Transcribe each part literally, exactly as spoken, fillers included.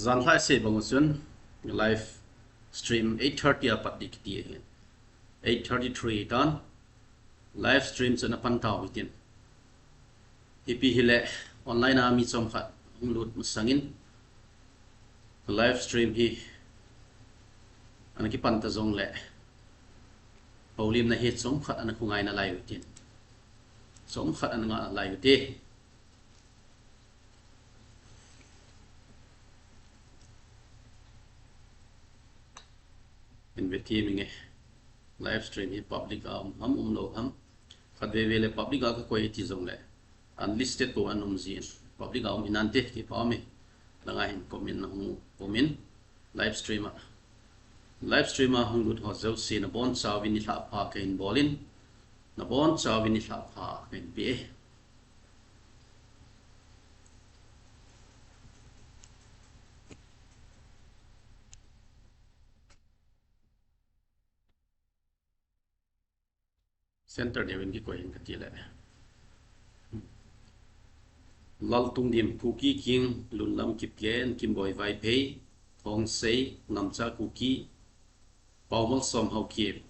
Janlhah sei bang u chun live stream eight thirty a pat ding kiti ahin. Eight thirty-three tan live stream chu ana pan tau hitin. Hipi hile online a mi chomkhat hung lut masangin live stream hi ana kipan ta jongle houlimna hi chomkhat ana khongai nalai u hitin. Chomkhat ana ngah nalai u hite. Hin ve ti minge. Live stream hi public a um ham, umlou ham. Khatvei vei le public a kakoi ti jongle unlisted bou ana um jin. Public a um hinante ti pa ume. Langa hin comment na hung comment. Live stream a. Live stream a hung lut ho jouse nabonchauvin nilhah pha kahin bolin. Nabonchauvin nilhah pha kahin pe e. Center neuvin kikoi in kati le. Laltungdim, Kuki King, Lunlam Kipgen, Kimboi Vaiphei, Thongsei, Ngamcha Kuki, Paomalsom Haokip.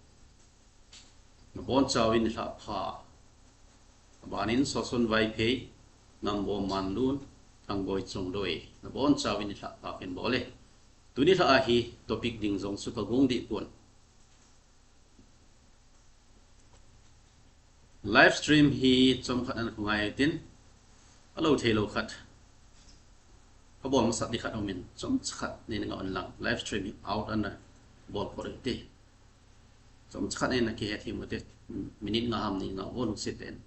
Nabonchauvin nilhah pha. Abanin Soson Vaiphei, Nambom Manlun, Thangboi Chongloi. Nabonchauvin nilhah pha kahin bol e. Tuni lha a hi topic ding jong chu kagong deh pon. Live stream hi chomkhat ana khongai u hitin, alou theilou khat kabol masat ding khat aumin, chomcha khat neina ngah un lang, live stream hi out ana bol phot u hite. Chomcha khat neina kihethem u hite, minute nga ham neina ngah u lungset tah in.